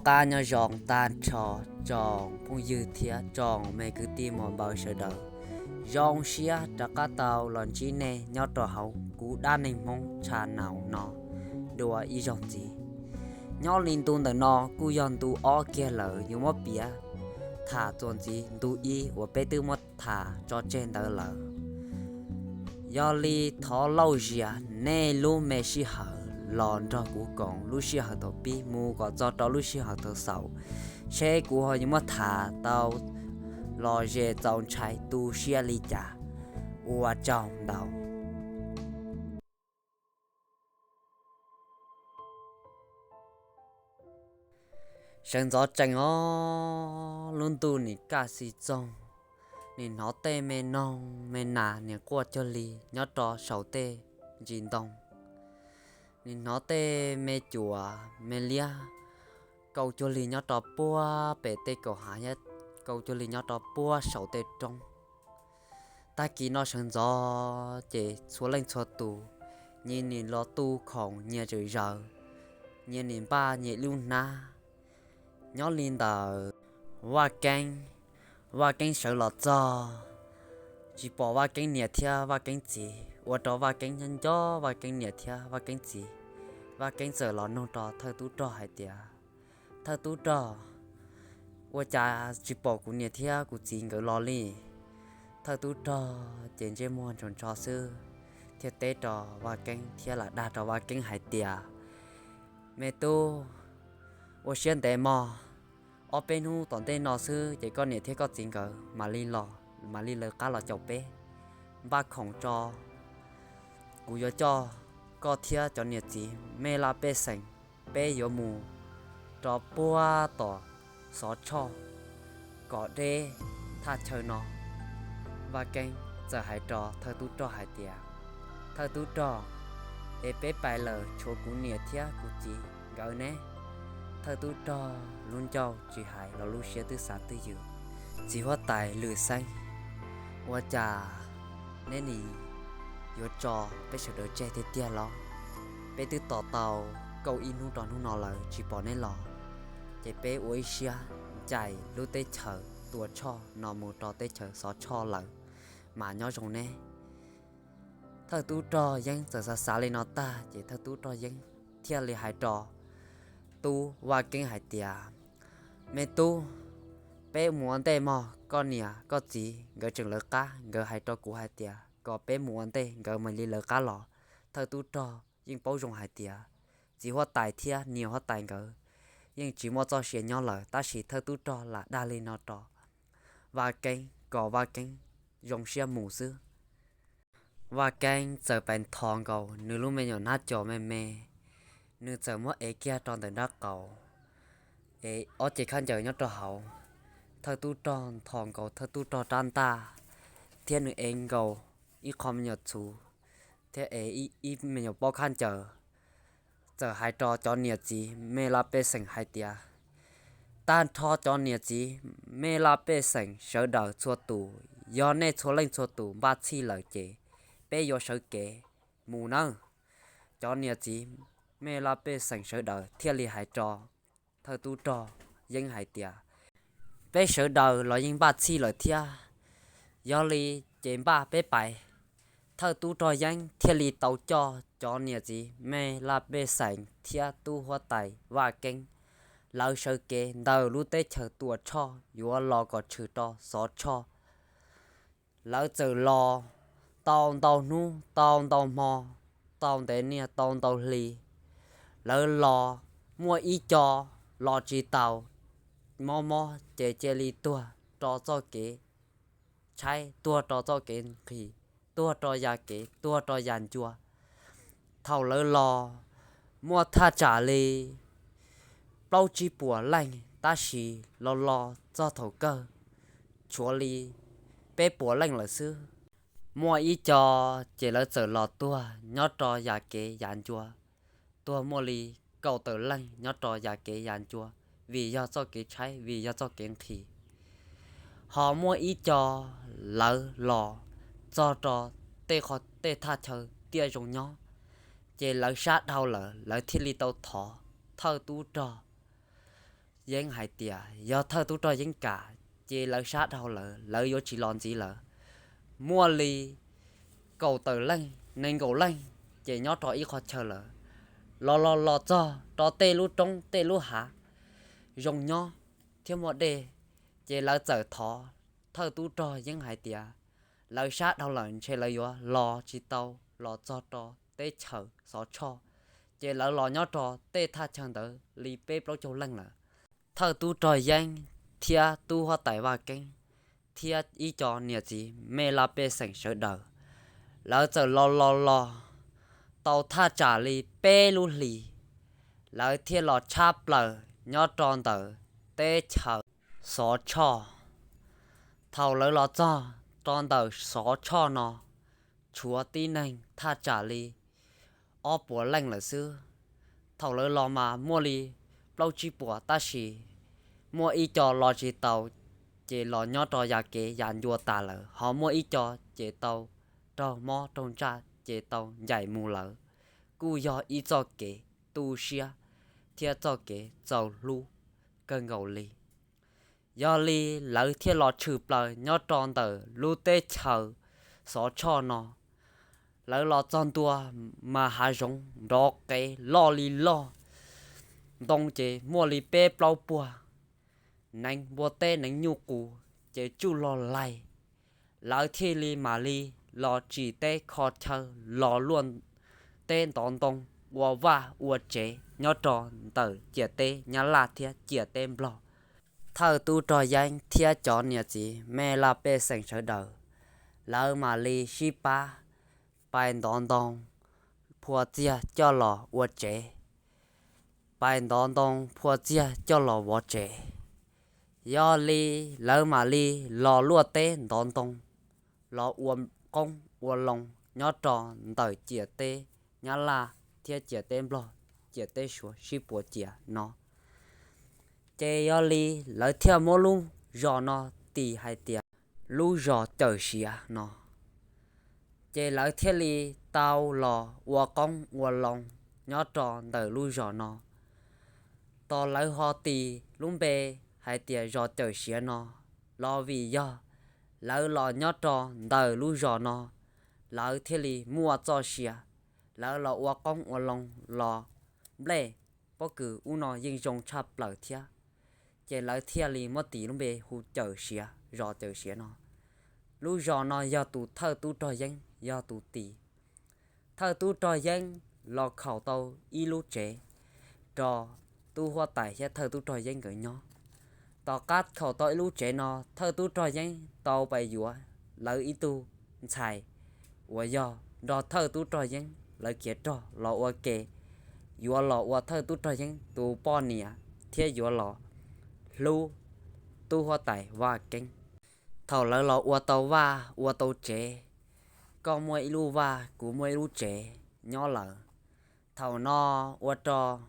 Qab nyob zoo tag nrho tsoom phooj ywg thiab tsoom me kwv tij muam npaws sawv daws. Zoo siab rov qab tau los ntsib nej nyob rau hauv kuv dab neeg Hmoob channel no dua ib zaug ntxiv. Nyob li ntu ntawm no kuj yog ntu ob kiag lawm, yuav muab piav tham txuas ntxiv ntu ib uas peb twb muab tham tso tseg ntawd lawm. Yog li thov lauj zias nej lub me sij hawm los nrog kuv koom lub sij hawm thaum pib mus kom txog rau lub sij hawm thaum xaus, seb kuv ho yuav muab tham tau los ze txaus ntshai tu siab li cas. Ua tsaug ntau. Sawv ntxov tsees os, lub ntuj nim kaj xis txoog, nim hnov tej me noog me nas nim quaj cuag li nyob rau saum tej ntsis ntoo, nim hnov tej me cuam me liab kaus cuag li nyob rau puag pem tej kaum hav thiab kaus cuag li nyob rau puag saum tej roob. Tag kis no sawv ntxov ces txhua leej txhua tus nyias nim los tu khoom nyias tseem zaws, nyias nim npaj nyias lub hnab. Nyob li ntawd Vaj Keeb, Vaj Keeb sawv los txog, tsis pom Vaj Keeb niam thiab Vaj Keeb txiv, ua rau Vaj Keeb nyob nco Vaj Keeb niam thiab Vaj Keeb txiv. Vaj Keeb txawm los nug rau thawj tub rog hais tias, thawj tub rog, ua cas tsis pom kuv niam thiab kuv txiv nkawd los li? Thawj tub rog ces ntsej muag ntsho ntsho xwb thiaj teb rau Vaj Keeb thiab lam dag rau Vaj Keeb hais tias, me tub, ua siab ntev mog, ob peb hnub tom ntej no xwb ces koj niam thiab koj txiv nkawd mam li los, mam li lawv qab los caum peb. Npaj khoom tso, kuv yuav coj koj thiab cov niam txiv mej laj pej xeem, peb yuav mus rau puag tom Xov Tshoj kom deb thaj chaw no. Vaj Keeb txawm hais rau thawj tub rog hais tias, thawj tub rog, es peb pais lawm tshuav kuv niam thiab kuv txiv nkawd ne? Thawj tub rog lub ncauj tsis hais los lub siab twb xav twb yws, txiv huab tais Lwm Xeeb, ua cas neb nim yuav tso peb sawv daws tseg tiag tiag los? Peb twb tos tau kaum ib hnub rau hnub no lawm tsis pom neb los, ces peb ua ib siab ncaim lub teb chaws Tuam Tshoj no mus rau teb chaws Xov Tshoj lawm mas nyob zoo neb. Thawj tub rog Yeeb txawm xav xav li no tag ces thawj tub rog Yeeb thiaj li hais rau tub Vaj Keeb hais tias, me tub, peb mus ua ntej mog, koj niam koj txiv nkawd tseem lawv qab, nkawd hais rau kuv hais tias kom peb mus ua ntej nkawd mam li lawv qab los. Thawj tub rog yeej paub zoo hais tias txiv huab tais thiab niam huab tais nkawd yeej tsis muaj txoj sia nyob lawm, tab sis thawj tub rog lam dag li no rau Vaj Keeb kom Vaj Keeb zoo siab mus xwb. Vaj Keeb txawm pais nthos nkaus nws lub me nyuam hnab cos me me, nws txawm muab ev kiag rau ntawm nraub qaum, ev ob cev khaub ncaws nyob rau hauv. Thawj tub rog nthos nkaus thawj tub rog rab ntaj, thiab nws ev nkaus ib qho me nyuam txhuv, thiab ev ib me nyuam pob khaub ncaws, txawm hais rau cov niam txiv mej laj pej xeem hais tias, tag nrho cov niam txiv mej laj pej xeem sawv daws txhua tus, yog nej txhua leej txhua tus npaj txhij lawm ces peb yuav sawv kev mus nawb. Cov niam txiv mej laj pej xeem sawv daws thiaj li hais rau thawj tub rog Yeeb hais tias, peb sawv daws los yeej npaj txhij lawm thiab, yog li ces npaj peb pais. Thawj tub rog Yeeb thiaj li tau coj cov niam txiv mej laj pej xeem thiab tub huab tais Vaj Keeb, lawv sawv kev ntawm lub teb chaws Tuam Tshoj yuav los kom tshwm rau Xov Tshoj. Lawv txawm los tau ntau hnub tau ntau hmo, tau ntev niaj tau ntau hli. Lawv los muaj ib co los tsis taus, mob mob ces cia li tuag rau txoj kev tshaib, tuag rau txoj kev nqhis, tuag rau yam kev, tuag rau yam ncua. Thaum lawv los muaj thaj tsam li plaub tsib puas leej, tab sis los los txog thaum kawg tshuav li peb puas leej lawm xwb. Muaj ib co ces lawv txawm los tuag nyob rau yam kev yam ncua, tuag muaj li kaum tawm leej nyob rau yam kev yam ncua, vim yog txoj kev tshaib, vim yog txoj kev nqhis. Ho muaj ib co lawv los txog rau tej qho tej thaj chaw tiaj zoo nyob, ces lawv sab dhau lawm, lawv thiaj li tau thov thawj tub rog Yeeb hais tias yog thawj tub rog Yeeb kam ces lawv sab dhau lawm, lawv yuav tsis los ntxiv lawm. Muaj li kaum tawm leej nees nkaum leej ces nyob rau ib qhov chaw lawm. Los los los txog rau tej lub roob tej lub hav zoo nyob thiab muaj dej, ces lawv txawm thov thawj tub rog Yeeb hais tias lawv sab dhau lawm ntshe lawv yuav los tsis tau los txog rau teb chaws Xov Tshoj, ces lawv los nyob rau tej thaj chaw ntawd li peb plaub caug leej lawm. Thawj tub rog Yeeb thiab tub huab tais Vaj Keeb thiab ib co niam txiv mej laj pej xeem sawv daws, lawv txawm los los los tau thaj tsam li peb lub hlis, lawv thiaj los tshab plaws nyob rau ntawm teb chaws Xov Tshoj. Thaum lawv los txog rau ntawm Xov Tshoj no, tshuav tib neeg thaj tsam li ob puas leej lawm xwb. Thaum lawv los mas muaj li plaub tsib puas, tab sis muaj ib co los tsis tau, ces los nyob rau yam kev yam ncua tas lawm, ho muaj ib co ces tau raug mob raug ntsaj ces tau ncaim mus lawm. Kuj yog ib txoj kev tu siab thiab txoj kev txaus hlub kawg nkaus li. Yog li lawv thiaj los tshwm plaws nyob rau ntawm lub teb chaws Xov Tshoj no. Lawv los txog ntua mas hav zoov nrov qees loj li loj, ntoo ces muaj li peb plaub puag, neev npua teb neev nyuj qus ces tsuj log laig. Lawv thiaj li mam li los tsim teb kho chaw los luaj teb ntov ntoo, ua vaj ua tsev nyob rau ntawm ciam teb Nyab Laj thiab ciam teb Nplog. Thawj tub rog Yeeb thiab cov niam txiv mej laj pej xeem sawv daws, lawv mam li sib pab pais ntov ntoo phua txiag coj los ua tsev, pais ntov ntoo phua txiag coj los vov tsev. Yog li lawv mam li los luaj teb ntov ntoo, los ua qoob ua loo nyob rau ntawm ciam teb Nyab Laj thiab ciam teb Nplog, ciam teb Suav sib puas ciam no. Ces yog li lawv thiaj muab lub zos no tis hais tias lub zos Cawm Siav no. Ces lawv thiaj li tau los ua qoob ua loo nyob rau ntawm lub zos no. Tos lawv ho tis lub npe hais tias zos Cawm Siav no los vim yog lawv los nyob rau ntawm lub zos no, lawv thiaj li muaj txoj sia. Lawv los ua qoob ua loo los nplej pob kws ub no yeej zoo tshaj plaws thiab, ces lawv thiaj li muab tis lub npe hu Cawm Siav, zos Cawm Siav no. Lub zos no yog tus thawj tub rog Yeeb yog tus tis. Thawj tub rog Yeeb los khaum tau ib lub tsev rau tub huab tais thiab thawj tub rog Yeeb nkawd nyob. Tom qab khaum tau ib lub tsev no, thawj tub rog Yeeb tau pais yuav lawv ib tug ntxhais uas yog nrog thawj tub rog Yeeb lawv khiav rog los ua ke, yuav los ua thawj tub rog Yeeb tus poj niam thiab yuav los hlub tub huab tais Vaj Keeb. Thaum lawv los ua tau vaj ua tau tsev, koj muaj ib lub vaj kuv muaj ib lub tsev nyob lawm, thaum no ua rau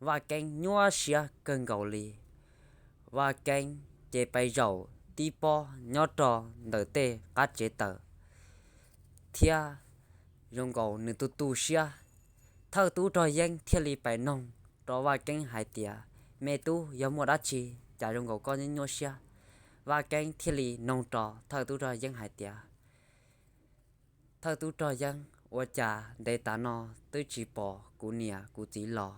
Vaj Keeb nyuaj siab kawg nkaus li. Vaj Keeb ces pais zaum tib pob nyob rau ntawm tej qab tsev taws thiab zoo nkaus nws tu tu siab. Thawj tub rog Yeeb thiaj li pais noog rau Vaj Keeb hais tias, me tub, yog muaj dab tsi cas zoo nkaus koj nyuaj nyuaj siab? Vaj Keeb thiaj li noog rau thawj tub rog Yeeb hais tias, thawj tub rog Yeeb, ua cas ntev tas no twb tsis pom kuv niam kuv txiv los,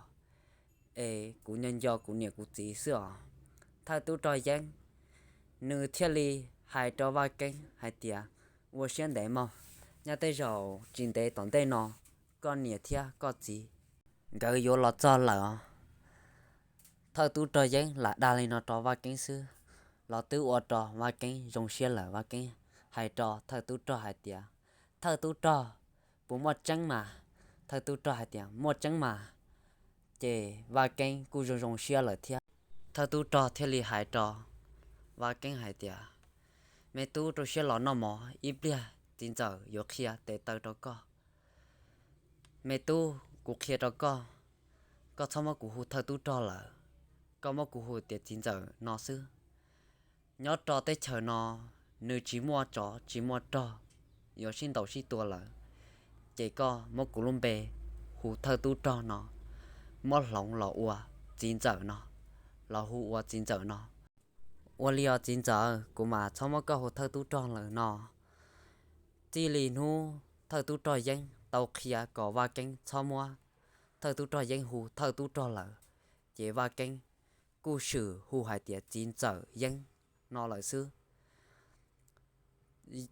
es kuv nco nco kuv niam kuv txiv xwb os. Thawj tub rog Yeeb nws thiaj li hais rau Vaj Keeb hais tias, ua siab ntev mog, nyob tej zaum tsis ntev tom ntej no koj niam thiab koj txiv nkawd yuav los txog lawm os. Thawj tub rog Yeeb lam dag li no rau Vaj Keeb xwb los twb ua rau Vaj Keeb zoo siab lawm. Vaj Keeb hais rau thawj tub rog hais tias, thawj tub rog, puas muaj tseeb mas? Thawj tub rog hais tias, muaj tseeb mas. Ces Vaj Keeb kuj zoo zoo siab lawm thiab. Thawj tub rog thiaj li hais rau Vaj Keeb hais tias, me tub, rau siab los noj mov, ib pliag txiv ntxawm yuav qhia tes taw rau koj. Me tub, kuv qhia rau koj, koj txhob muab kuv hu thawj tub rog lawm, koj muab kuv hu tias txiv ntxawm no xwb. Nyob rau teb chaws no, nws tsis muaj tsov tsis muaj rog yuav sib ntaus sib tua lawm, ces koj muab kuv lub npe hu thawj tub rog no, muab hloov los ua txiv ntxawm no. los hu ua txiv ntxawm no. Ua li os txiv ntxawm, kuv mam txhob muab koj hu thawj tub rog lawm no. Txij li hnub thawj tub rog Yeeb tau qhia kom Vaj Keeb txhob muab thawj tub rog Yeeb hu thawj tub rog lawm, ces Vaj Keeb kuj swm hu hais tias txiv ntxawm Yeeb no lawm xwb.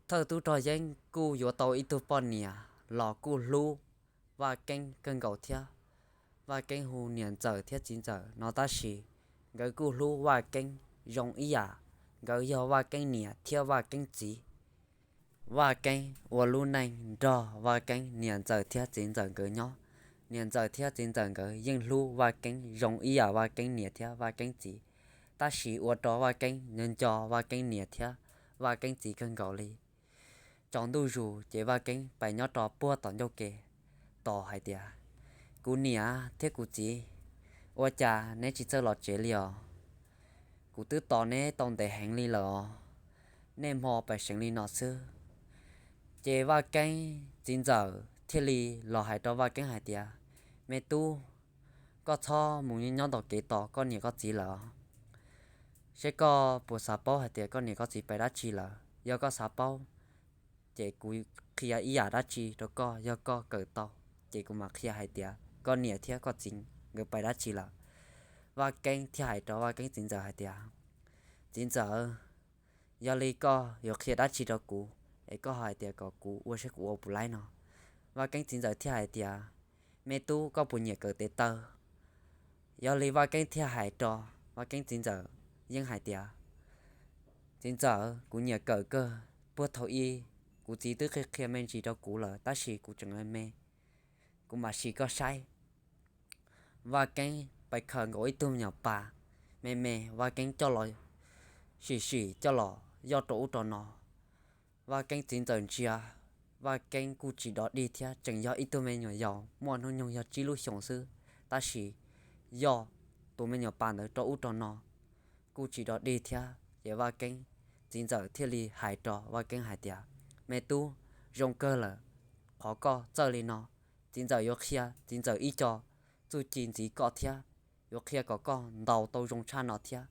Thawj tub rog Yeeb kuj yuav tau ib tug poj niam los kuj hlub Vaj Keeb kawg nkaus thiab. Vaj Keeb hu niam ntxawm thiab txiv ntxawm no tab sis nkawd kuj hlub Vaj Keeb zoo ib yam, nkawd yog Vaj Keeb niam thiab Vaj Keeb txiv. Vaj Keeb ua lub neej nrog Vaj Keeb niam ntxawm thiab txiv ntxawm nkawd nyob. Niam ntxawm thiab txiv ntxawm nkawd yeej hlub Vaj Keeb zoo ib yam Vaj Keeb niam thiab Vaj Keeb txiv, tab sis ua rau Vaj Keeb nco nco Vaj Keeb niam thiab Vaj Keeb txiv kawg nkaus li. Tsaus ntuj zus ces Vaj Keeb pais nyob rau puag tom ncauj ke tos hais tias, kuv niam thiab kuv txiv, ua cas neb tsis txawj los tsev li os? Kuv twb tos neb tau ntev heev li lawm os, nej hmo pais seev li no xwb. Ces Vaj Keeb txiv ntxawm thiaj li los hais rau Vaj Keeb hais tias, me tub, koj txhob mus nyob ntaus kev tos koj niam koj txiv lawm os. Seb koj puas xav paub hais tias koj niam koj txiv pais dab tsi lawm. Yog koj xav paub, ces kuv qhia ib yam dab tsi rau koj, yog koj kawm tau, ces kuv mam qhia hais tias koj niam thiab koj txiv nkawd pais dab tsi lawm. Vaj Keeb thiaj hais rau Vaj Keeb txiv ntxawm hais tias, txiv ntxawm, yog li koj yuav qhia dab tsi rau kuv es koj hais tias kom kuv ua saib kuv ua puas laib no. Vaj Keeb txiv ntxawm thiaj hais tias, me tub, koj puas nyiam kawm tes taw? Yog li Vaj Keeb thiaj hais rau Vaj Keeb txiv ntxawm Yeeb hais tias, txiv ntxawm, kuv nyiam kawm kawg, puag thaum ub kuv txiv twb qhia qhia me ntsis rau kuv lawm tab sis kuv tseem me, kuv mam sim koj saib. Vaj Keeb pais khawm nkaus ib tug me nyuam pas me me, Vaj Keeb coj los sim sim coj los yoj rau ub rau no. Vaj Keeb txiv ntxawm ntsia, Vaj Keeb kuj tsis dog dig thiab, tseem yog ib tug me nyuam yaus muaj hnub nyoog yog tsib lub xyoos xwb, tab sis yoj tus me nyuam pas ntawd rau ub rau no kuj tsis dog dig thiab. Ces Vaj Keeb txiv ntxawm thiaj li hais rau Vaj Keeb hais tias, me tub, zoo kawg lawm qhov koj txawj li no. Txiv ntxawm yuav qhia txiv ntxawm ib co txuj ci ntxiv koj thiab, yuav qhia kom koj ntaus tau zoo tshaj no thiab.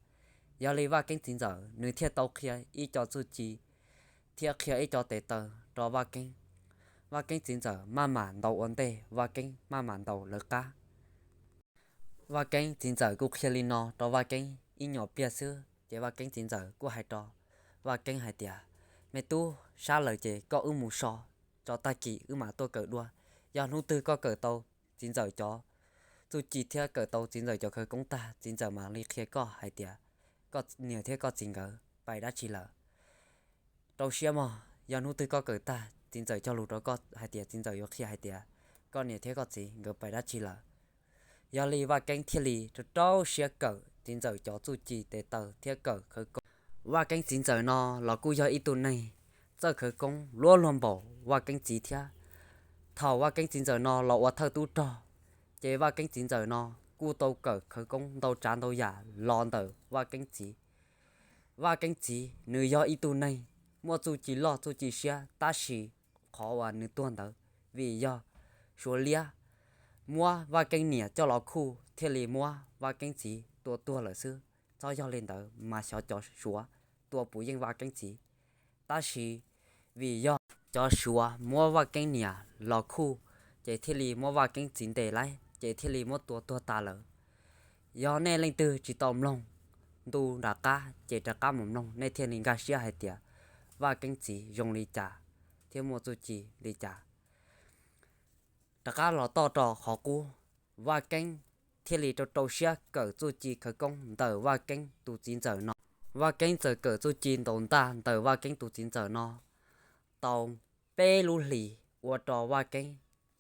Yog li Vaj Keeb txiv ntxawm nws thiaj tau qhia ib co txuj ci thiab qhia ib co tes taw rau Vaj Keeb. Vaj Keeb txiv ntxawm maj mam ntaus ua ntej, Vaj Keeb maj mam ntaus lawv qab. Vaj Keeb txiv ntxawm kuj qhia li no rau Vaj Keeb ib nyuag pliag xwb, ces Vaj Keeb txiv ntxawm kuj hais rau Vaj Keeb hais tias, me tub, sab lawm ces koj wb mus so, tso tag kis wb mam tuaj kawm dua. Yog hnub twg koj kawm tau txiv ntxawm cov txuj ci thiab kawm tau txiv ntxawm cov khawv koob tag, txiv ntxawm mam li qhia koj hais tias koj niam thiab koj txiv nkawd pais dab tsi lawm. Rau siab mog, yog hnub twg koj kawm tag, txiv ntxawm cog lus rau koj hais tias txiv ntxawm yuav qhia hais tias koj niam thiab koj txiv nkawd pais dab tsi lawm. Yog li Vaj Keeb thiaj li rau rau siab kawm txiv ntxawm cov txuj ci tes taw thiab kawm khawv koob. Vaj Keeb txiv ntxawm no los kuj yog ib tug neeg txawj khawv koob luab luag npaum Vaj Keeb txiv thiab. Thaum Vaj Keeb txiv ntxawm no los ua thawj tub rog, ces Vaj Keeb txiv ntxawm no kuj tau kawm khawv koob ntau tsav ntau yam los ntawm Vaj Keeb txiv. Vaj Keeb txiv nws yog ib tug neeg muaj txuj ci loj txuj ci siab, tab sis qhov uas nws tuag ntawd vim yog Suav liab muab Vaj Keeb niam coj los khuj thiaj li muab Vaj Keeb txiv tua tuag lawm xwb. Txhob yog li ntawd mas xyov cov Suav tua puas yeej Vaj Keeb txiv. Tab sis vim yog cov Suav muab Vaj Keeb niam los khuj, ces thiaj li muab Vaj Keeb txiv ntes lawm, ces thiaj li muab tua tuag tas lawm. Yog nej leej twg tsis tau mloog ntu nram qab, ces rov qab mus mloog nej thiaj li nkag siab hais tias Vaj Keeb txiv zoo li cas thiab muaj txuj ci li cas. Rov qab los txog rau qhov qub, Vaj Keeb thiaj li rau rau siab kawm txuj ci khawv koob ntawm Vaj Keeb tus txiv ntxawm no. Vaj Keeb txawm kawm txuj ci ntaus ntaj ntawm Vaj Keeb tus txiv ntxawm no tau peb lub hlis, ua rau Vaj Keeb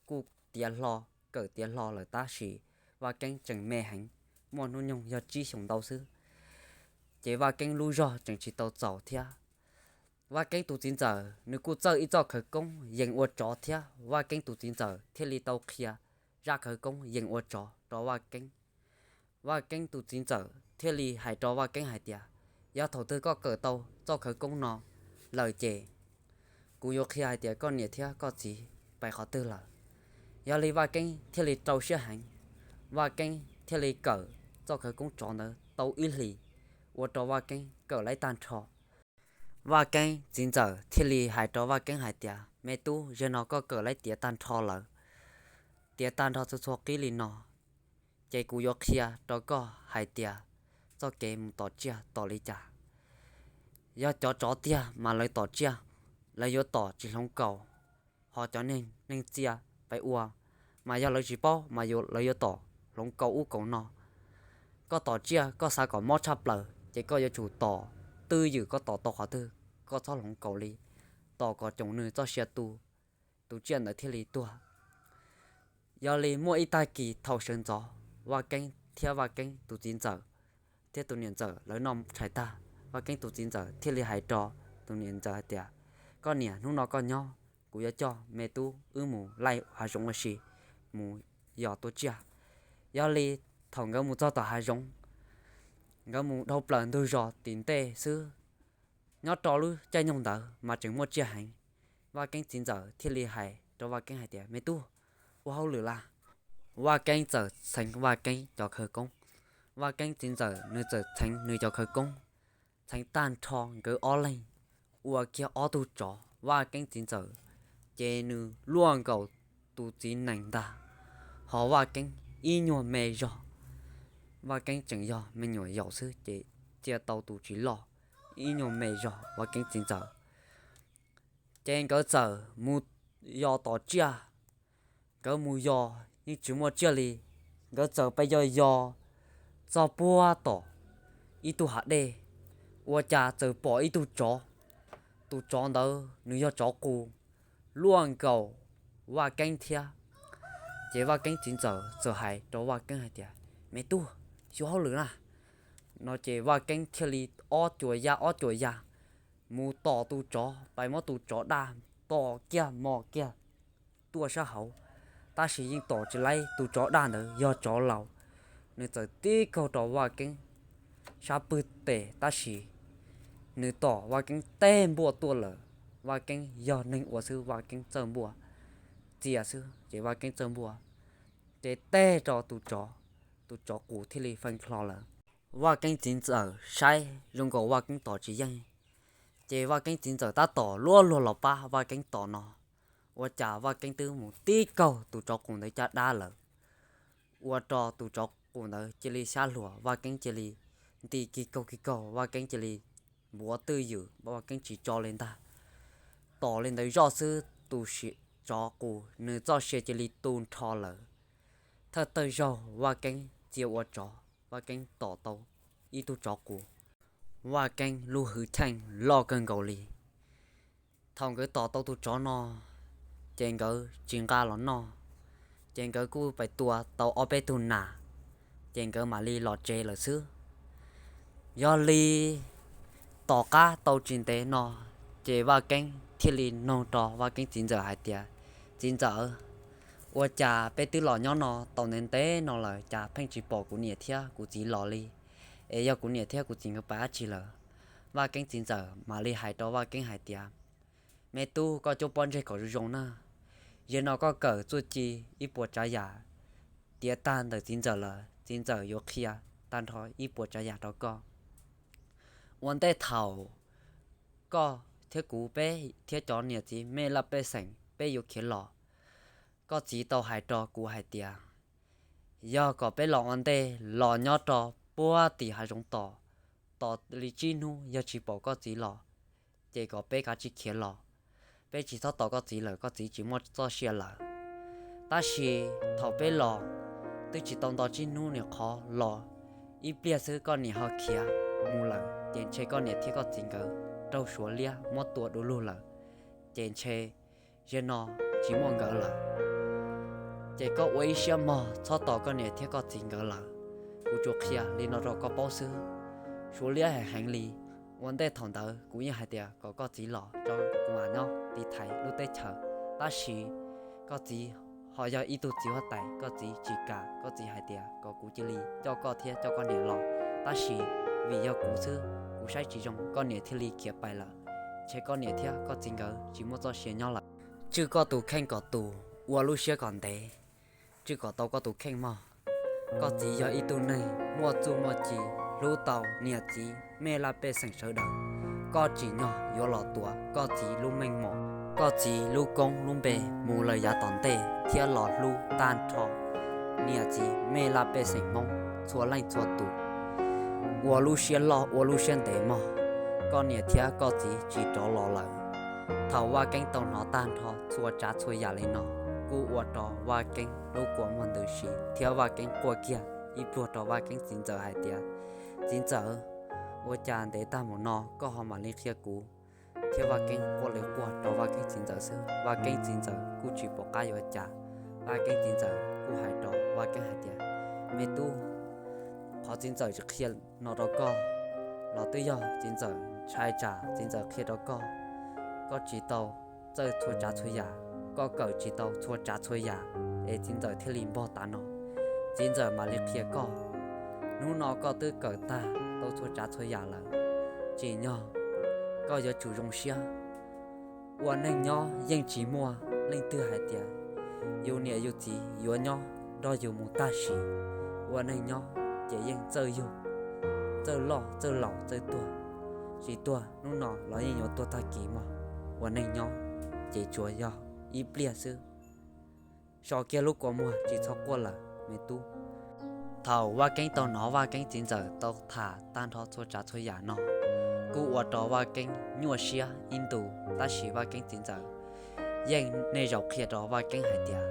kuj tiav hlo, kawm tiav hlo lawm tab sis Vaj Keeb tseem me heev, muaj hnub nyoog yog tsib xyoos ntau xwb. Ces Vaj Keeb lub zog tseem tsis tau txaus thiab. Vaj Keeb tus txiv ntxawm nws kuj txawj ib txoj khawv koob yees ua tsov thiab, Vaj Keeb tus txiv ntxawm thiaj li tau qhia zaj khawv koob yees ua tsov rau Vaj Keeb. Vaj Keeb tus txiv ntxawm thiaj li hais rau Vaj Keeb hais tias, yog thaum twg koj kawm tau txoj khawv koob no lawm ces kuv yuav qhia hais tias koj niam thiab koj txiv pais qhov twg lawm. Yog li Vaj Keeb thiaj li rau siab heev, Vaj Keeb thiaj li kawm txoj khawv koob tsov ntawd tau ib hlis, ua rau Vaj Keeb kawm laib tag nrho. Vaj Keeb txiv ntxawm thiaj li hais rau Vaj Keeb hais tias, Me tub, zaum no koj kawm laib tiav tag nrho lawm, tiav tag nrho txhua txhua qib li no, ces kuv yuav qhia rau koj hais tias txoj kev mus tom tsiaj tom li cas. Yog cov tsov tiag mas lawv tom tsiaj, lawv yuav tom tsis hloov kaus, ho cov neeg, neeg txias pes ua mas yog lawv tsis paub mas lawv yuav tom hloov kaus ub kaus no. Koj tom tsiaj koj xav kom mob tshaj plaws ces koj yuav tsum tom twj ywm, koj tom tau qhov twg koj txhob hloov kaus li, tom kom coom nws txoj sia tu, tus tsiaj ntawd thiaj li tuag. Yog li muaj ib tag kis thaum sawv ntxov, Vaj Keeb thiab Vaj Keeb tus txiv ntxawm thiab tus niam ntxawm lawv noj tshais tag, Vaj Keeb tus txiv ntxawm thiaj li hais rau tus niam ntxawm hais tias, Koj niam, hnub no koj nyob, kuv yuav coj me tub wb mus laij hav zoov ua si, mus yos tua tsiaj. Yog li thaum nkawd mus txog tom hav zoov, nkawd mus dhau plaws ntug zos tim ntej xwb, nyob rau lub caij nyoog ntawd mas tseem muaj tsiaj heev. Vaj Keeb txiv ntxawm thiaj li hais rau Vaj Keeb hais tias, Me tub, ua hauj lwm lawm. Vaj Keeb txawm txheev Vaj Keeb cov khawv koob. Vaj Keeb txiv ntxawm nws txawm txheev nws cov khawv koob, txheev tag nrho nkawd ob leeg, ua kiag ob tug tsov. Vaj Keeb txiv ntxawm ces nws luaj nkaus tus txiv nees ntag, ho Vaj Keeb ib nyuag me zog. Vaj Keeb tseem yog me nyuam yaus xwb ces txia tau tus tsis loj, ib nyuag me zog Vaj Keeb txiv ntxawm. Ces nkawd txawm mus yos tom tsiaj. Nkawd mus yos yeej tsis muaj tsiaj li, nkawd txawm pes yos yos txog puag tom ib tug hav dej, ua cas txawm pom ib tug tsov. Tus tsov ntawd nws yog tsov qus, luaj nkaus Vaj Keeb thiab. Ces Vaj Keeb txiv ntxawm txawm hais rau Vaj Keeb hais tias, Me tub, xyuas hauj lwm na. No ces Vaj Keeb thiaj li ob cuas ya ob cuas ya mus tom tus tsov, pais muab tus tsov daj, tom kiag mos kiag tuaj sab hauv, tab sis yeej tom tsis laib. Tus tsov daj ntawd yog tsov laus, nws txawm tib kaug rau Vaj Keeb sab pwg tes, tab sis nws tom Vaj Keeb tej npuaj tuaj lawm. Vaj Keeb yog neeg ua xwb, Vaj Keeb txawj npuaj txia xwb ces Vaj Keeb txawj npuaj, ces teg rau tus tsov, tus tsov qus thiaj li feeb hlo lawm. Vaj Keeb txiv ntxawm saib zoo nkaus Vaj Keeb tom tsis yeej, ces Vaj Keeb txiv ntxawm tab tom luaj luag los pab Vaj Keeb tom no, ua cas Vaj Keeb twb mus tib kaug tus tsov qus ntawd caj dab lawm, ua rau tus tsov qus ntawd cia li xyab hluas, Vaj Keeb cia li nti kig kaug kig kaug, Vaj Keeb cia li npuav twj ywm, Vaj Keeb tsis tso li ntag. Tom li ntawd zoj xwb tus tsov qus nws txoj sia cia li tu nrho lawm. Thawj thawj zaug Vaj Keeb txia ua tsov, Vaj Keeb tom tau ib tug tsov qus, Vaj Keeb lub hwj chim loj kawg nkaus li. Thaum nkawd tom tau tus tsov no, ces nkawd tsis nqa los noj, ces nkawd kuj pais tua tau ob peb tug nas, ces nkawd mam li los tsev lawm xwb. Yog li tom qab tau tsis ntev no, ces Vaj Keeb thiaj li nug rau Vaj Keeb txiv ntxawm hais tias, Txiv ntxawm, ua cas peb twb los nyob no tau ntev ntev no lawm cas pheej tsis pom kuv niam thiab kuv txiv los li? Es yog kuv niam thiab kuv txiv nkawd pais dab tsi lawm? Vaj Keeb txiv ntxawm mam li hais rau Vaj Keeb hais tias, Me tub, koj cuab pob ntseg kom zoo zoo na. Zaum no koj kawm txuj ci ib puas tsav yam tiav tag ntawm txiv ntxawm lawm, txiv ntxawm yuav qhia tag nrho ib puas tsav yam rau koj. Ua ntej thaum koj thiab kuv, peb thiab cov niam txiv me laj pej xeem peb yuav khiav los, koj txiv tau hais rau kuv hais tias, yog kom peb los ua ntej los nyob rau puag tim hav zoov tos, tos li tsib hnub yog tsis pom koj txiv los, ces kom peb kav tsij khiav los. Peb tsis txhob tos koj txiv lawm, koj txiv tsis muaj txoj sia lawm. Tab sis thaum peb los twb tsis tau nto tsib hnub, niam qhov los ib pliag xwb koj niam ho khiav mus lawm, ces ntshe koj niam thiab koj txiv nkawd raug Suav liab muab tua du lug lawm, ces ntshe zaum no tsis muaj nkawd lawm. Ces koj ua ib siab mog, txhob tos koj niam thiab koj txiv nkawd lawm. Kuv tsuas qhia li no rau koj paub xwb. Suav liab heev heev li. Ua ntej thaum ntawd kuv yeej hais tias kom koj txiv los rau kuv mam nyob tiv thaiv lub teb chaws, tab sis koj txiv ho yog ib tug txiv huab tais, koj txiv tsis kam, koj txiv hais tias kom kuv cia li coj koj thiab coj koj niam los, tab sis vim yog kuv xwb, kuv saib tsis zoo koj niam thiaj li khiav pais lawm. Ntshe koj niam thiab koj txiv nkawd tsis muaj txoj sia nyob lawm. Tswj koj tus kheej kom tus, ua lub siab kom ntev, tswj kom tau koj tus kheej mog. Koj txiv yog ib tug neeg muaj txuj muaj ci, hlub tau niam txiv mej laj pej xeem sawv daws. Koj tsim nyog yuav los tuav koj txiv lub meej mom, koj txiv lub koob lub npe mus lawm yav tom ntej thiab los hlub tag nrho niam txiv mej laj pej xeem Hmoob txhua leej txhua tus. Ua lub siab loj ua lub siab ntev mog, koj niam thiab koj txiv tsis rov los lawm. Thaum Vaj Keeb tau hnov tag nrho txhua tsav txhua yam li no, kuj ua rau Vaj Keeb lub kua muag ntws si thiab Vaj Keeb quaj kiag ib pluag rau Vaj Keeb txiv ntxawm hais tias, txiv ntxawm, ua cas ntev tag mus no koj ho mam li qhia kuv? Thiab Vaj Keeb quaj li quaj rau Vaj Keeb txiv ntxawm xwb, Vaj Keeb txiv ntxawm kuj tsis pom qab yuav cas. Vaj Keeb txiv ntxawm kuj hais rau Vaj Keeb hais tias, me tub, qhov txiv ntxawm tsis qhia no rau koj los twb yog txiv ntxawm ntshai tsam txiv ntxawm qhia rau koj, koj tsis tau txawj txhua tsav txhua yam, koj kawm tsis tau txhua tsav txhua yam, es txiv ntxawm thiaj li npog tav no. Txiv ntxawm mam li qhia koj. Hnub no koj twb kawm tag tau txhua tsav txhua yam lawm, tsim nyog koj yuav tsum zoo siab. Ua neej nyob yeej tsis muaj leej twg hais tias yus niam yus txiv yuav nyob nrog yus mus tag sim. Ua neej nyob ces yeej txawj yug, txawj loj txawj laus txawj tuag, tsis tuag hnub no los yeej yuav tuag tag kis mog. Ua neej nyob ces tsuas yog ib pliag xwb. So kiag lub kua muag tsis txhob quaj lawm me tub. Thaum Vaj Keeb tau hnov Vaj Keeb txiv ntxawm tau tham tag nrho txhua tsav txhua yam no, kuj ua rau Vaj Keeb nyuaj siab ib ntus, tab sis Vaj Keeb txiv ntxawm yeej nej zaum qhia rau Vaj Keeb hais tias,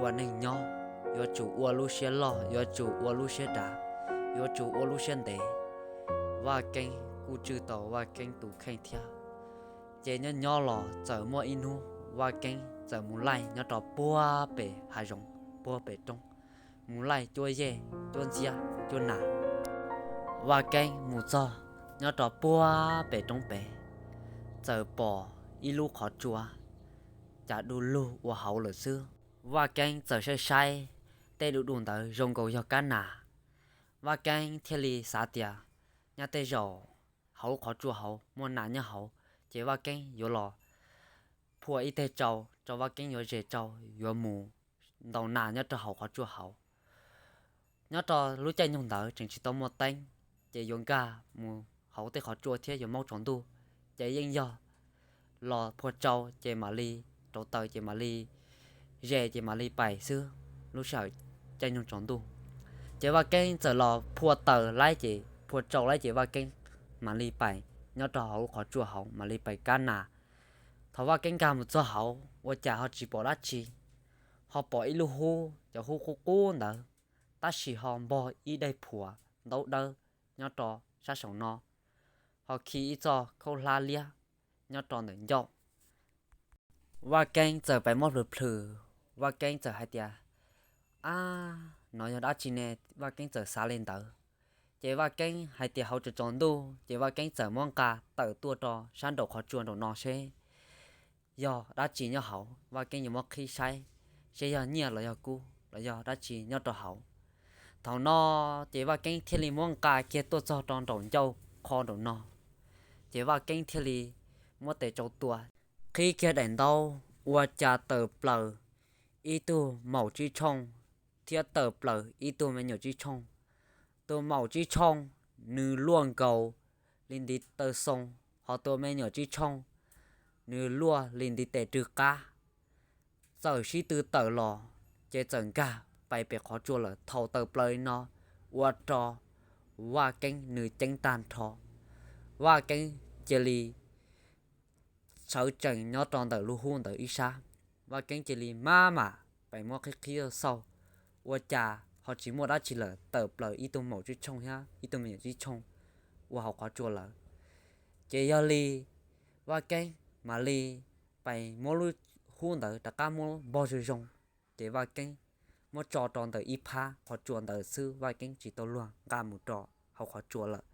ua neej nyob yuav tsum ua lub siab loj, yuav tsum ua lub siab dav, yuav tsum ua lub siab ntev. Vaj Keeb kuj tswj tau Vaj Keeb tus kheej thiab. Ces nyob nyob los txawm muaj ib hnub Vaj Keeb txawm mus laij nyob rau puag pem hav zoov, puag pem roob, mus laij cuab yej cuab ntxiab cuab nas. Vaj Keeb mus txog nyob rau puag pem roob pem, txawm pom ib lub qhov tsua cas du lug ua hauv lawm xwb. Vaj Keeb txawm saib saib, tej du du ntawd zoo nkaus yog kab nas. Vaj Keeb thiaj li xav tias, nyaj tej zaum hauv lub qhov tsua hauv muaj nas nyob hauv, ces Vaj Keeb yuav los phua ib teg tsau rau, Vaj Keeb yuav zes tsau yuav mus ntaus nas nyob rau hauv qhov tsua hauv. Nyob rau lub caij nyoog ntawd tseem tsis tau muaj teeb, ces yuav nkag mus hauv tej qhov tsua thiab yuav maub tsaus ntuj, ces yeej yog los phua tsau ces mam li rauv taws ces mam li zes ces mam li pais xwb. Lub sij hawm caij nyoog tsaus ntuj, ces Vaj Keeb txawm los phua taws laib ces phua tsau laib ces Vaj Keeb mam li pais nyob rau hauv lub qhov tsua hauv mam li pais kab nas. Thaum Vaj Keeb nkag mus txog hauv ua cas ho tsis pom dab tsi, ho pom ib lub hub, cov hub qub qub ntawd, tab sis ho npog ib daim phuam ntaub dawb nyob rau sab saum no, ho khi ib txoj khaub hlab liab nyob rau ntawm ncauj. Vaj Keeb txawm pais muab plhws plhws, Vaj Keeb txawm hais tias, ab, no yog dab tsi ne? Vaj Keeb txawm xav li ntawd. Ces Vaj Keeb hais tias hauv tsaus tsaus ntuj, ces Vaj Keeb txawm muab nqa tawm tuaj rau sab nraum qhov tsua nraum no seb yog dab tsi nyob hauv. Vaj Keeb yuav muab qhib saib seb yog nyiaj los yog kub los yog dab tsi nyob rau hauv. Thaum no ces Vaj Keeb thiaj li muab nqa kiag tuaj txog rau nraum ncauj qho nraum no, ces Vaj Keeb thiaj li muab tes tsau tua, qhib kiag daim ntaub ua cas tawm plaws ib tug maum tsib tshooj thiab tawm plaws ib tug me nyuam tsib tshooj. Tus maum tsib tshooj nws luaj nkaus li ntiv taw xoo, ho tus me nyuam tsib tshooj nws luaj li ntiv tes rwg qab. Txawm sib tw tawm los, ces txawm nkag pais pem qhov tsua lawm. Thaum tawm plaws li no ua rau Vaj Keeb nws ceeb tag nrho. Vaj Keeb cia li sawv tsees nyob rau ntawm lub hub ntawd ib sab. Vaj Keeb cia li maj mam pais muab qhib qhib xauj, ua cas ho tsis muaj dab tsi lawm, tawm plaws ib tug maum tsib tshooj thiab ib tug me nyuam tsib tshooj ua hauv qhov tsua lawm. Ces yog li Vaj Keeb mam li pais muab lub hub ntawd rov qab muab npog zoo zoo, ces Vaj Keeb muab tso rau ntawm ib phab qhov tsua ntawd xwb, Vaj Keeb tsis tau luag nqa mus rau hauv qhov tsua lawm.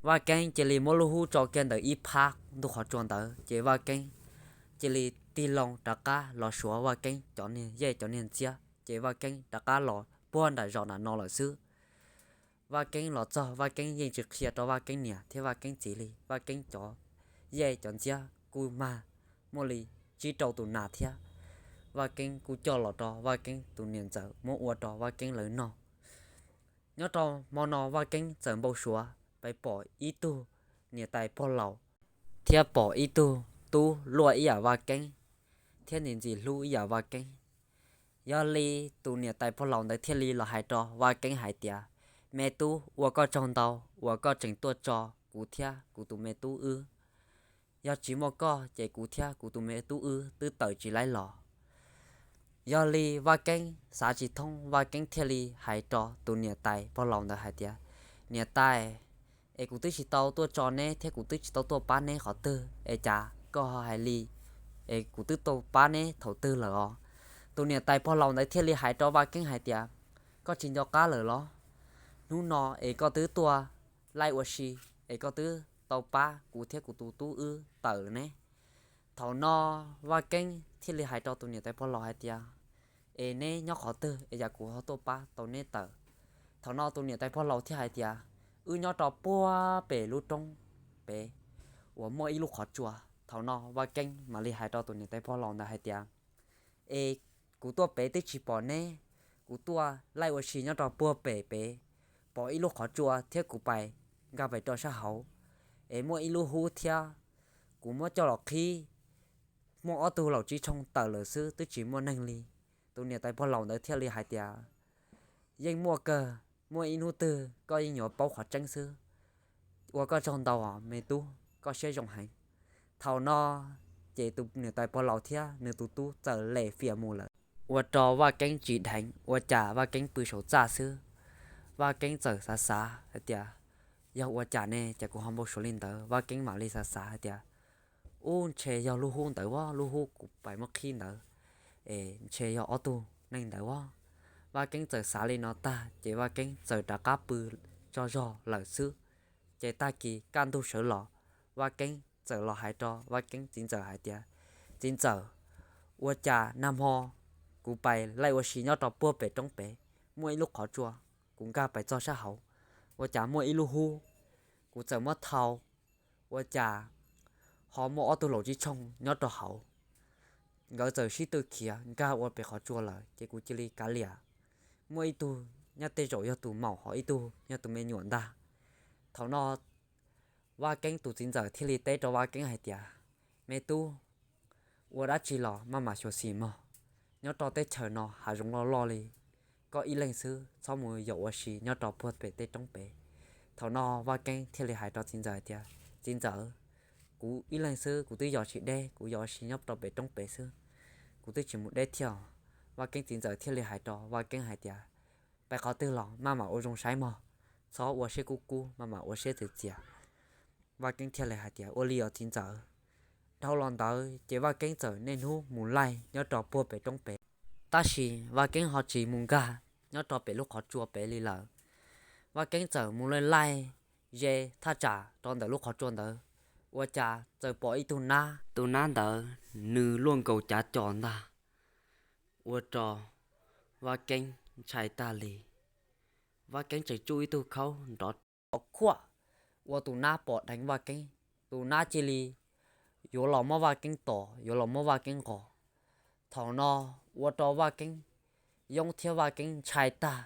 Vaj Keeb cia li muab lub hub tso kiag ntawm ib phab ntug qhov tsua ntawd, ces Vaj Keeb cia li tig loo rov qab los suav Vaj Keeb cov niag yej cov niag ntxiab, ces Vaj Keeb rov qab los puag nram zos nram no lawm xwb. Vaj Keeb los txog, Vaj Keeb yeej tsis qhia rau Vaj Keeb niam thiab Vaj Keeb txiv li. Vaj Keeb cov yej cov ntxiab kuj mag muaj li tsib rau tus nas thiab. Vaj Keeb kuj coj los rau Vaj Keeb tus niam ntxawm muab ua rau Vaj Keeb lawv noj. Nyob rau hmo no Vaj Keeb txawm npau suav pais pom ib tug niam tais pog laus thiab pom ib tug tub luaj ib yam Vaj Keeb thiab ntxim ntxim hlub ib yam Vaj Keeb. Yog li tus niam tais pog laus ntawd thiaj li los hais rau Vaj Keeb hais tias, me tub, ua koj tsaug ntau uas koj tseem tuaj tso kuv thiab kuv tus me tub wb. Yog tsis muaj koj ces kuv thiab kuv tus me tub wb twb tawm tsis laib los. Yog li Vaj Keeb xav tsis thoob, Vaj Keeb thiaj li hais rau tus niam tais pog laus ntawd hais tias, niam tais, es kuv twb tsis tau tuaj tso neb thiab kuv twb tsis tau tuaj pab neb qhov twg es cas koj ho hais li, es kuv twb tuaj pab neb thaum twg lawm os? Tus niam tais pog laus ntawd thiaj li hais rau Vaj Keeb hais tias, koj tsis nco qab lawm los? Hnub no es koj twb tuaj laij ua si es koj twb tau pab kuv thiab kuv tus tub wb tawm ne. Thaum no Vaj Keeb thiaj li hais rau tus niam tais pog laus hais tias, es neb nyob qhov twg es yam kuv ho tuaj pab tau neb tawm? Thaum no tus niam tais pog laus thiaj hais tias, wb nyob rau puag pem lub roob pem uas muaj ib lub qhov tsua. Thaum no Vaj Keeb mam li hais rau tus niam tais pog laus ntawd hais tias, es kuv tuaj pem twb tsis pom neb, kuv tuaj laij ua si nyob rau puag pem pem, pom ib lub qhov tsua thiab kuv pais nkag pais rau sab hauv, es muaj ib lub hub thiab, kuv muab coj los qhib, muaj ob tug laus tsib tshooj tawm lawm xwb twb tsis muaj neeg li. Tus niam tais pog laus ntawd thiaj li hais tias, yeej muaj kawg, muaj ib hnub twg koj yeej yuav paub qhov tseeb xwb. Ua koj tsaug ntau os me tub, koj siab zoo heev. Thaum no ces tus niam tais pog laus thiab nws tus tub txawm lem fias mus lawm, ua rau Vaj Keeb tsis dheev, ua cas Vaj Keeb pw saum txaj xwb. Vaj Keeb txawm xav xav hais tias, yog ua cas ne ces kuv ho npau suav li ntawd? Vaj Keeb mam li xav xav hais tias, ub, ntshe yog lub hub ntawd as, lub hub kuv pais muab qhib ntawd, es ntshe yog ob tug neeg ntawd as. Vaj Keeb txawm xav li no tag ces Vaj Keeb txawm rov qab pw tsaug zog lawm xwb. Ces tag kis kaj ntug sawv los, Vaj Keeb txawm los hais rau Vaj Keeb txiv ntxawm hais tias, txiv ntxawm, ua cas nag hmo kuv pais laij ua si nyob rau puag pem roob pem, muaj ib lub qhov tsua, kuv nkag pais txog sab hauv, ua cas muaj ib lub hub, kuv txawm muab thau, ua cas ho muaj ob tug laus tsib tshooj nyob rau hauv. Nkawd txawm sib tw khiav nkag ua pem qhov tsua lawm ces kuv cia li kav liam. Muaj ib tug nyob tej zaum yog tus maum, ho ib tug yog tus me nyuam ntag. Thaum no Vaj Keeb tus txiv ntxawm thiaj li teb rau Vaj Keeb hais tias, me tub, ua dab tsi los maj mam xyuam xim mog. Nyob rau teb chaws no hav zoov loj loj li, koj ib leeg xwb txhob mus yos ua si nyob rau puag pem tej roob pem. Thaum no Vaj Keeb thiaj li hais rau txiv ntxawm hais tias, txiv ntxawm, kuv ib leeg xwb kuv twb yos tsis deb, kuv yos ua si nyob rau pem roob pem xwb, kuv twb tsis mus deb thiab. Vaj Keeb txiv ntxawm thiaj li hais rau Vaj Keeb hais tias, pais qhov twg los maj mam ua zoo saib mog, txhob ua siab kub kub, maj mam ua siab txias txias. Vaj Keeb thiaj li hais tias, ua li os txiv ntxawm. Dhau los ntawd ces Vaj Keeb txawm niaj hnub mus laij nyob rau puag pem roob pem, tab sis Vaj Keeb ho tsis mus nkag nyob rau pem lub qhov tsua pem li lawm. Vaj Keeb txawm mus laij laij ze thaj tsam rau ntawm lub qhov tsua ntawd, ua cas txawm pom ib tug nab. Tus nab ntawd nws luaj nkaus cav cos ntag, ua rau Vaj Keeb ntshai tag li. Vaj Keeb tseem tsuj ib tug khaub nrov khuaj, ua tus nab pom dheev Vaj Keeb, tus nab cia li yuav los muab Vaj Keeb tom, yuav los muab Vaj Keeb nqos. Thaum no ua rau Vaj Keeb yoob thiab Vaj Keeb ntshai tag.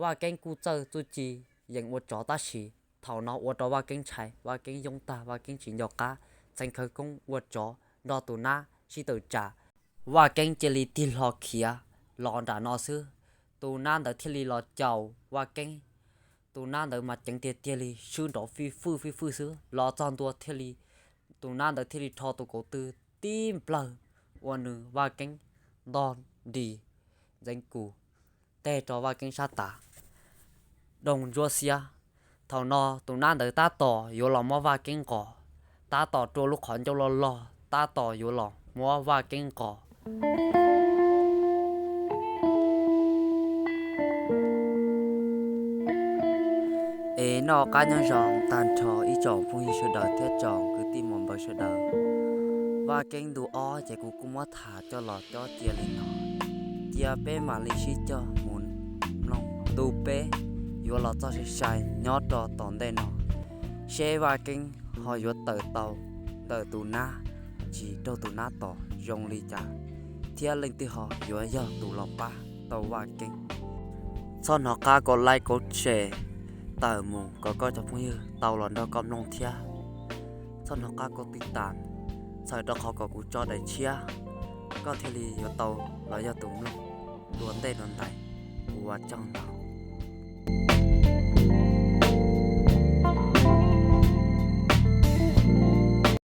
Vaj Keeb kuj txawj txuj ci yees ua tsov tab sis thaum no ua rau Vaj Keeb ntshai, Vaj Keeb yoob tag, Vaj Keeb tsis nco qab txeev khawv koob ua tsov nrog tus nab sib tawm tsam. Vaj Keeb cia li tig hlo khiav los nram no xwb, tus nab ntawd thiaj li los caum Vaj Keeb. Tus nab ntawd mas ceev tiag tiag li, swb nrov fij fwj fij fwj xwb, los txog ntua thiaj li, tus nab ntawd thiaj li rho tus kauv tw tib nplawg ua nws Vaj Keeb ntog nris ntxeev kus teg rau Vaj Keeb sab tav doog ntsuab xiab. Thaum no tus nab ntawd tab tom yuav los muab Vaj Keeb nqos, tab tom rua lub qhov ncauj loj loj, tab tom yuav los muab Vaj Keeb nqos. Es noj qab nyob zoo tag nrho ib tsoom phooj ywg sawv daws thiab tsoom kwv tij muam npawg sawv daws. Vaj Keeb ntu ob ces kuv kuj muab tham coj los cob cia li no. Cia peb mam li sib cog mus mloog ntu peb yuav los txog sai sai nyob rau tom ntej no, seb Vaj Keeb ho yuav tawm tau ntawm tus nab tsis raug tus nab tom zoo li cas, thiab leej twg ho yuav yog tus los pab tau Vaj Keeb. Txhob hnov qab koj like koj share tawm mus kom koj cov phooj ywg tau los nrog koj mloog thiab. Txhob hnov qab koj tiv tas txhawm rau qhov kom kuv tso daim tshiab, koj thiaj li yuav tau los yog tus mloog dua ntej dua ntais. Ua tsaug ntau.